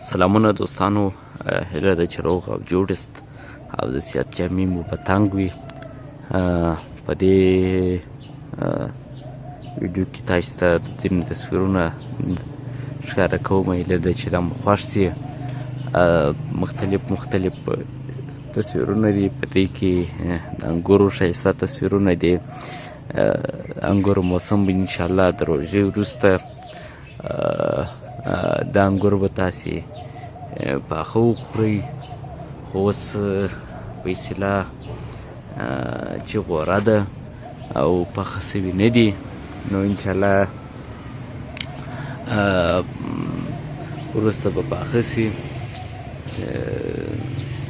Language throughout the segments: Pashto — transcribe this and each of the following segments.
سلامونه دوستانو، هیله ده چې روغ او جوړ یاست او د صحت جامې مو په تنګ وي. په دې ویډیو کې تاسو ته د ځینو تصویرونه ښکاره کوم. هیله ده چې دا مو خوښ شي. مختلف مختلف تصویرونه دي په دې کې. د انګورو ښایسته تصویرونه دي. انګورو موسم به انشاءالله د روژې وروسته دا انګور به تاسې پاخه وخورئ، خو اوس په اصطلاح چې غوره ده او پخه سوي نه دي، نو انشاءالله وروسته به پاخه سي،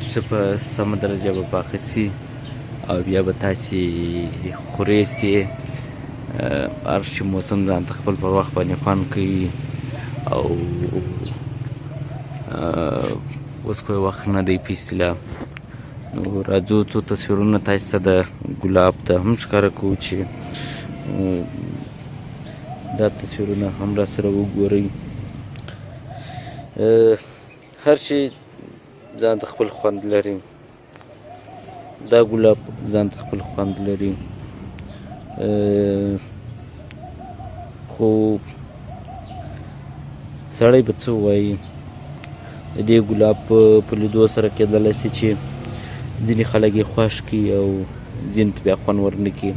ښه په سمه درجه به پاخه سي او بیا به تاسې خورئ. هر شي موسم ځان ته خپل پر وخت باندې خوند کوي او اوس خو وخت نه دی په اصطلاح. نو راځو څو تصویرونه تاسو ته د ګلاب ته هم ښکاره کوو چې دا تصویرونه هم را سره وګورئ. هر شي ځان ته خپل خوند لري. دا ګلاب ځان ته خپل خوند لري، خو سړی به څه ووایي؟ د دې ګلاب په لیدو سره کېدلی شي چې ځینې خلک یې خوښ کړي او ځینې ته بیا خوند ورنه کړي.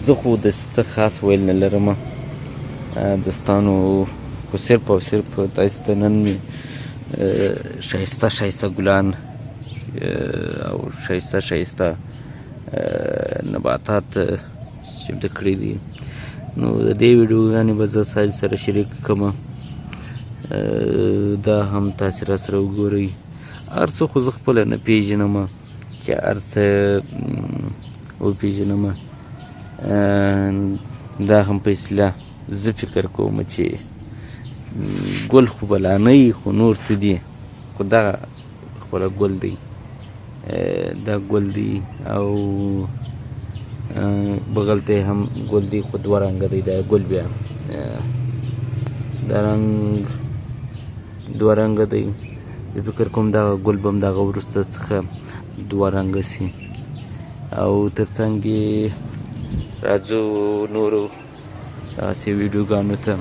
زه خو د څه خاص ویل نه لرم دوستانو، خو صرف او صرف تاسو ته نن مې ښایسته ښایسته ګلان او ښایسته ښایسته نباتات چمتو کړي دي. نو د دې ویډیوګانې به زه تاسو سره شریک کړم. دا هم تاسو را سره وګورئ. هر څه خو زه خپله نه پیژنم چې هر څه وپیژنم. دا هم په اصطلاح زه فکر کوم چې ګل خو به لا نه وي، خو نور څه دي، خو دغه خپله ګل دی. دا ګل دی او بغل ته هم ګل دی، خو دوه رنګه دی دا ګل. بیا دا رنګ دوه رنګه دی. زه فکر کوم دغه ګل به هم دغه وروسته څخه دوه رنګه سي. او تر څنګ یې راځو نورو دغسې ویډیوګانو ته.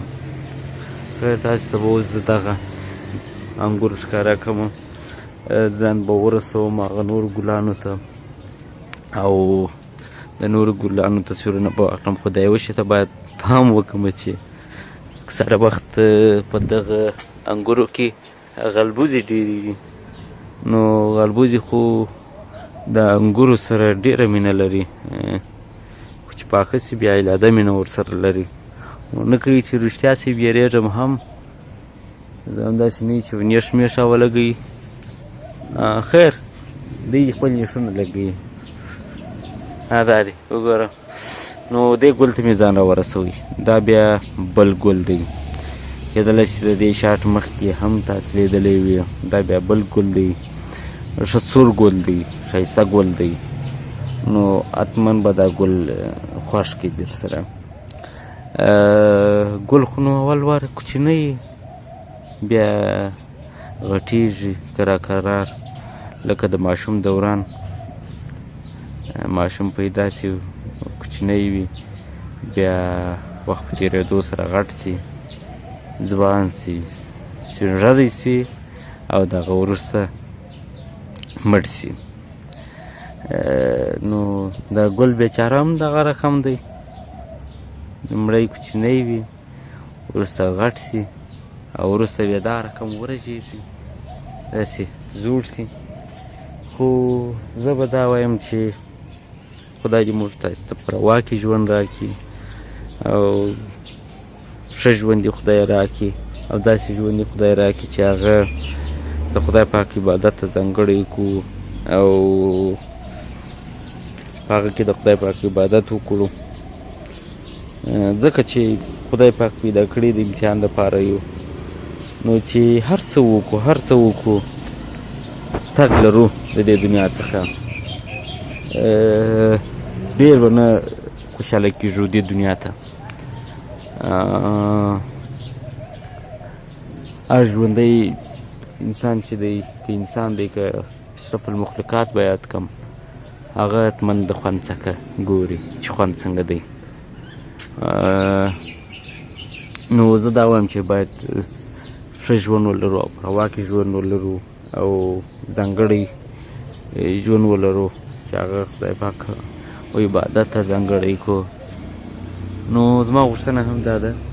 تاسو ته به اوس زه دغه انګور ښکاره کړم، ځان به ورسوم هغه نورو ګلانو ته او د نورو ګلانو تصویرونه به واخلم. خو د یوه شي ته باید پام وکړم چې اکثره وخت په دغه انګورو کې غلبوزې ډېرې دي. نو غلبوزې خو د انګورو سره ډېره مینه لري، خو چې پاخه سي بیا علاده مینه ورسره لري. نو نه کوي چې رښتیا سي وېرېږم هم، زه همداسې نه چې نېښ مېښ ولګوي. خیر دی خپل نېښونه لګوي. دا دی وګوره. نو دې ګل ته مې ځان راورسوی. دا بیا بل ګل دی، کېدلی شي د دې شاټ مخکې هم تاسو لیدلی وي. دا بیا بل ګل دی، ښه سور ګل دی، ښایسته ګل دی. نو حتما به دا ګل خوښ کړي در سره. ګل خو نو اول وار کوچنی، بیا غټیږي کرار کرار، لکه د ماشوم دوران. ماشوم پیدا سي کوچنی وي، بیا وخت په تېرېدو سره غټ سي، ځوان سي، سپین سي او دغه وروسته مړ سي. نو دا ګل بیچاره هم دغه رقم دی، لومړی کوچنی وي، وروسته غټ سي او وروسته بیا دا رقم ورژېږي، داسې زوړ سي. خو زه به دا وایم چې خدای دې موږ تاسو ته په روا کې ژوند راکړي او ښه ژوند دې خدای راکړي او داسې ژوند دې خدای راکړي چې هغه د خدای پاک عبادت ته ځانګړی کړو او په هغه کې د خدای پاک عبادت وکړو، ځکه چې خدای پاک پیدا کړي د امتحان دپاره یو. نو چې هر څه وکړو، هر څه وکړو، تګ لرو د دې دنیا څخه. ډېر به نه خوشحاله کېږو دې دنیا ته. هر ژوندی انسان چې دی، که انسان دی که اشرف المخلوقات به یاد کم، هغه حتما د خوند څخه ګوري چې خوند څنګه دی. نو زه دا وایم چې باید ښه ژوند ولرو او په هوا کې ژوند ولرو او ځانګړی ژوند ولرو چې هغه خدای پاک او عبادت ته ځانګړی کو. نو زما غوښتنه هم دا ده.